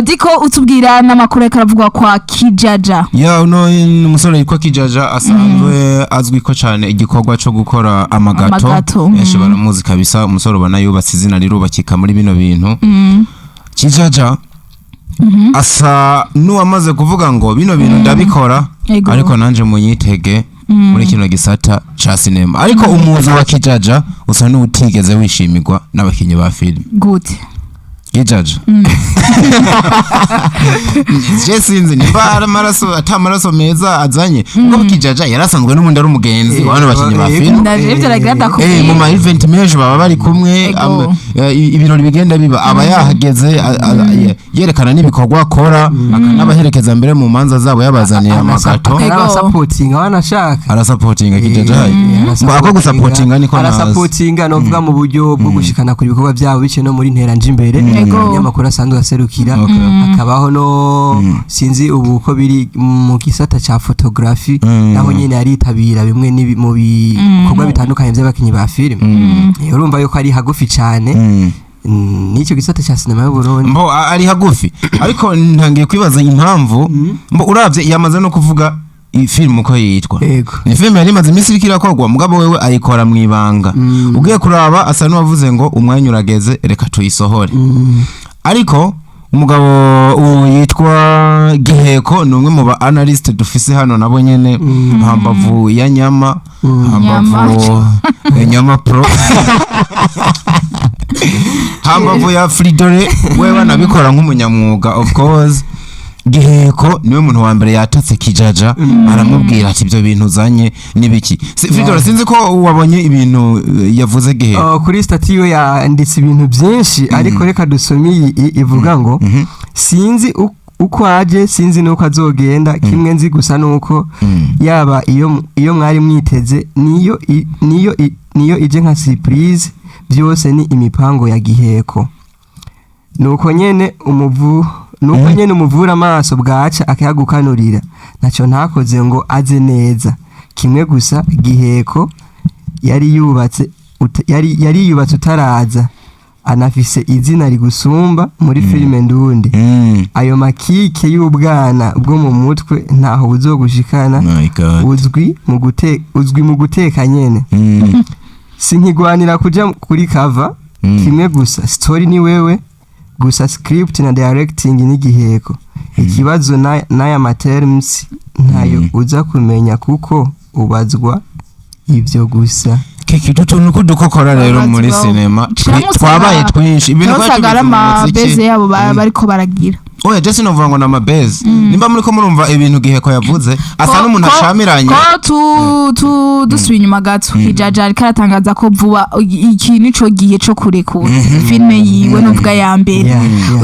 Diko, utubwira n'amakuru ariko aravugwa kwa Kijaja. Ya, uno ni umusore yitwa Kijaja, asanzwe azwi ko cyane igikorwa cyo gukora amagato. Amagato. Benshi baramuzi kabisa. Umusore ubona yubatse izina, rirubakika muri bino bintu. Kijaja asa n'uwamaze kuvuga ngo bino bintu ndabikora, ariko nanje munyitege muri kino gisata ca sinema. Ariko umuzi wa Kijaja usa n'uwutigeze wishimirwa n'abakinyi ba filime. Gute? Kijaja, je sinzi nimba ari amaraso, ata amaraso meza azanye, kuko Kijaja yarasanzwe n'ubundi ari umugenzi wa bano bakinyi ba filime. Ndaje ivyo nagira ndakubwira. Mu ma event menshi baba bari kumwe. Ibirori bigenda biba aba yahageze, yerekana n'ibikorwa akora, akanabaherekeza mbere mu manza zabo, yabazaniye amagato. Arabasapotinga wanashaka. Arasapotinga Kijaja. Ngo ako gusapotinga niko nazi. Arasapotinga, novuga mu buryo bwo gushikana ku ibikorwa byabo, biciye no muri nteranje imbere, umunyamakuru asanzwe aserukira, hakabaho no sinzi ubu ko biri mu gisata ca photography, naho nyene aritabira bimwe mu bikorwa bitandukanye by'abakinyi ba filime. Urumva yuko ari hagufi cane n'icyo gisata ca sinema y'u Burundi. Mbo ari hagufi, ariko ntangiye kwibaza impamvu. Mbo uravye yamaze no kuvuga iyi filime uko yitwa. Ni filime yari imaze iminsi iriko irakorwa, mugabo wewe ayikora mu ibanga. Ugiye kuraba asa n'uwavuze ngo umwanya urageze, reka tuyisohore. Ariko umugabo uwo yitwa Giheko ni umwe mu ba analyst dufise hano, nabo nyene hambavu ya nyama, hambavu ya nyama pro, hambavu ya Fridore, wewe anabikora nk'umunyamwuga. Of course, Giheko niwe muntu wa mbere yatatse Kijaja, aramubwira ati ibyo bintu uzanye n'ibiki? Fridore, sinzi ko wabonye ibintu yavuze Giheko. Oh, kuri statut yiwe yanditse ibintu byinshi, ariko reka dusome iyi ivuga ngo sinzi uko aje, sinzi nuko azogenda. Kimwe nzi gusa nuko yaba iyo mwari mwiteze, niyo ije nka surprise, byose ni imipango ya Giheko. Nuko nyene umuvu, nuko nyene umuvura amaso bwaca akayagukanurira. Ntacyo ntakoze ngo aze neza. Kimwe gusa, Giheko yari yubatse yari yubatse utaraza, anafise izina rigusumba muri filime ndundi. Ayo makike y'ubwana bwo mu mutwe ntaho buzogushikana. My God. Uzwi mu guteka nyene. Sinkigwanira kuja kuri cover. Kimwe gusa, story ni wewe gusa, script na directing ni Giheko. Ikibazo n'aya ma terms ntayo uza kumenya kuko ubazwa ivyo gusa. Kiki, utu tuntu k'udukokora rero muri Babazwaho. sinema twabaye twinshi, ibintu twari usanga ari tubizi mu muziki. amabeze yabo bariko baragira. Oya, je sinovuga ngo ni amabeze. Nimba muri ko murumva ibintu Giheko yavuze, asa n'umuntu ashamiranye. Ko tu tu dusubiye inyuma gato, Kijaja ariko aratangaza ko vuba iki nico gihe co kurekura filime yiwe, novuga ya mbere.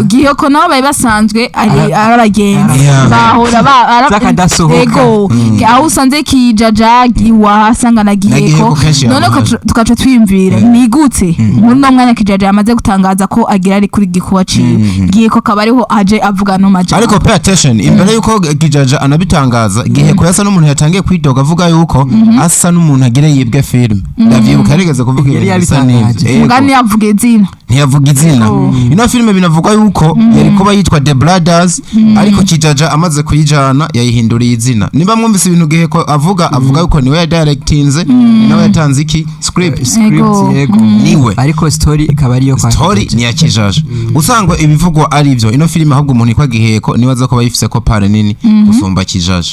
Giheko nabo bari basanzwe ari abagenzi, bahora Z'akadasohoka. Ego, aho usanze Kijaja wahasanga na Giheko Giheko. kenshi None yaba tukaca twiyumvira ni gute muri uno mwanya Kijaja yamaze gutangaza ko agira ari kuri gikuba ciwe, Giheko akaba ariho aje avuga no majambo. Ariko pay attention, imbere yuko Kijaja anabitangaza, Giheko yasa n'umuntu yatangiye kwidoga, avuga yuko asa n'umuntu agire yibwe filime. Ndavyibuka yarigeze kuvuga Yari ibintu bisa yabitangaje. n'ivyo. Ego. Mugani yavuga izina. Ntiyavuga izina. Oh. Ino filime binavugwa yuko yari kuba yitwa The Brothers, ariko Kijaja amaze kuyijana yayihinduriye izina. Niba mwumvise ibintu Giheko avuga, avuga yuko niwe yadirectinze, ni nawe yatanze iki script. Script. Ego. Yego. Niwe. Ariko story ikaba ariyo kwa Story Kijaja. ni ya Kijaja. Usanga ibivugwa ari ibyo, ino filime ahubwo umuntu yitwa Giheko niwe aza kuba yifise ko part nini gusumba Kijaja.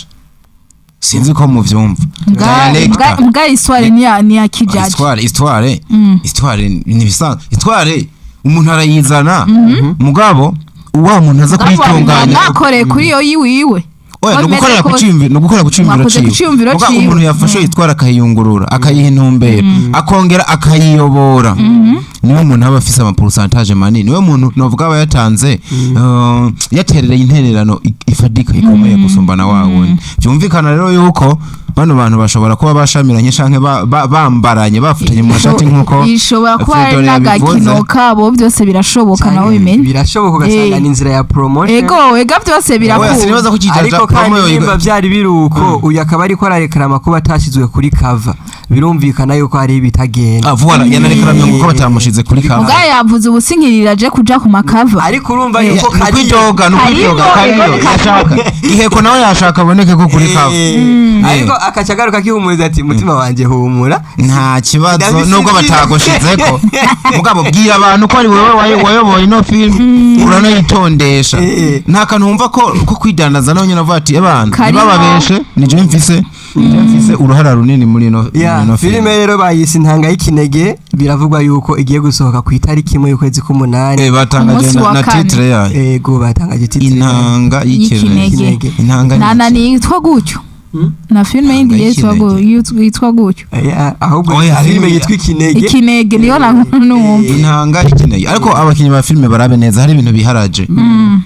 Sinzi ko muvyumva. Director. Mbwa histoire ni ya Kijaja. Histoire ni ibisanzwe. Histoire umuntu arayizana, mugabo wa muntu aza kuyitunganya. Mwakoreye kuri iyo yiwiwe. Oya, Ko ni ugukorera bimeze ku kose. ciyumviro, ni ugukorera ku ciyumviro Mwakoze ku ciwe. ciyumviro Muga ciwe. umuntu yafashe yitwara, akayiyungurura, akayiha intumbero, akongera akayiyobora, niwe muntu aba afise ama pourcentage manini, niwe muntu novuga aba yatanze, yaterereye intererano ifadika ikomeye gusumba na wa wundi. Vyumvikana rero yuko bano bantu bashobora kuba bashamiranye canke bambaranye, bafatanye mu mashati nkuko Ishobora kuba ari Fridolin yabivuze. n'agakino kabo, byose birashoboka, nawe bimenye. Birashoboka, ugasanga ni inzira ya promotion. Ego, ega, byose Oya, birakunda. sinibaza ko Kijaja Ariko Ariko kandi Promo yo- nimba byari biri uko, uyu akaba ariko ararekarama kuba atashyizwe kuri cover, birumvikana yuko hari ibitagenda. Ah, voilà, yanarekeramye ngo ko batamushize kuri cover. Mugabo yavuze ubu sinkirira aje kuja ku makava. Ariko urumva yuko Ni ukwidoga, ni ukwidoga. Karimo, Kariyo ego, ni yashaka Giheko nawe yashaka aboneke ko kuri cover. Ariko akaca agaruka akihumuriza ati: "Mutima wanjye humura." Nta kibazo. Ndabisize. Nubwo batagushizeko, mugabo bwira abantu ko ari wowe wayoboye ino film, uranayitondesha. Nta kantu wumva ko kwidandaza, nawe nyine avuga ati: "Ebana, Karimo. ntibababeshe, nije mfise uruhara runini muri ino muri ino Filime film." rero bayise Intanga y'Ikinege, biravugwa yuko igiye gusohoka ku itariki 1 y'ukwezi k'umunani. Batangaje Umunsi wa na kane. titre yayo. Ego, batangaje titre. Intanga y'Ikinege. Y'ikinege. Intanga Nana ni ni yitwa gutyo na filime yindi Intanga yitwa y'Ikinege. yitwa gutyo. Ahubwo Oya, hari filime yitwa Ikinege. Ikinege niyo numva. Intanga y'Ikinege. Ariko abakinnyi ba filime barabe neza, hari ibintu biharaje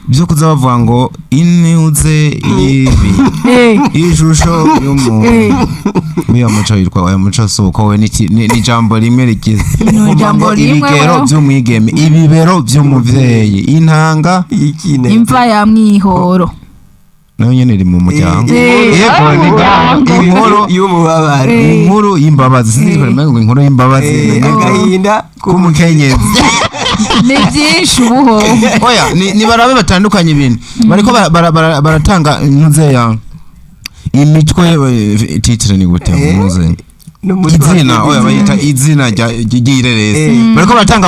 byo kuza bavuga ngo inuze ibi ishusho y'umuntu. Uya muco yitwa, oya muco si uko we, ni ijambo rimwe rikize. Ni ijambo Ngo rimwe, ibigero wewe. by'umwigeme, ibibero by'umuvyeyi, intanga y'Ikinege. Imva ya Mwihoro. Nayo nyene iri mu muryango. Yego, Yego, ni muryango. inkuru y'umubabaro. Inkuru y'imbabazi, sinzi ko ngo inkuru y'imbabazi. Agahinda k'umukenyezi. Ni byinshi ubuho. Oya, ni barabe batandukanye ibintu bariko baratanga intuze ya imitwe, titre ni gute muze n'umutwe. Izina, oya, bayita izina ry'ireresi bariko baratanga.